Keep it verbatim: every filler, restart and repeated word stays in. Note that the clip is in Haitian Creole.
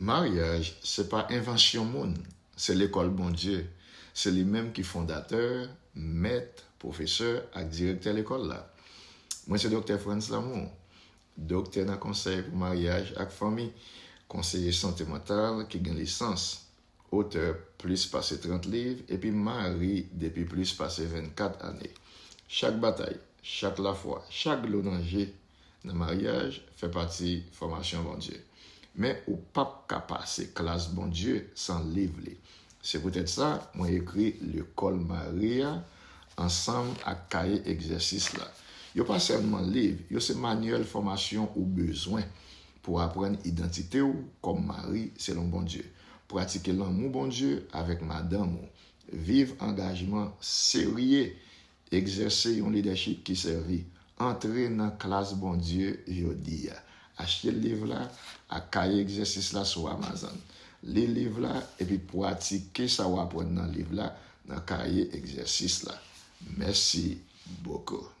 Maryaj se pa envansyon moun, se lekòl Bondye. Se li menm ki fondatè, mèt, pwofesè ak direktè lekòl la. Mwen se Doktè Frantz Lamour, doktè nan konsèy pou maryaj ak fanmi, konseye sante mantal ki gen lisans, otè plis pase trant liv, epi mari depi plis pase vennkat ane. Chak batay, chak lafwa, chak dlo nan je nan maryaj fè pati fòmasyon Bondye. Men ou p ap ka pase klas Bondye san liv li. Se poutèt sa, mwen ekri Lekòl Mari a ansanm ak kaye egzèsis la. Yo pa sèlman liv, yo se manyèl fòmasyon ou bezwen pou aprann idantite w kòm mari selon Bondye, pratike lanmou Bondye avèk madanm ou, viv angajman serye, egzèse yon lidèchip ki sèvi, antre nan klas Bondye jodi a. Achte liv la ak kaye egzèsis la sou Amazon. Li liv la epi pratike sa w aprann nan liv la nan kaye egzèsis la. Mèsi bokou.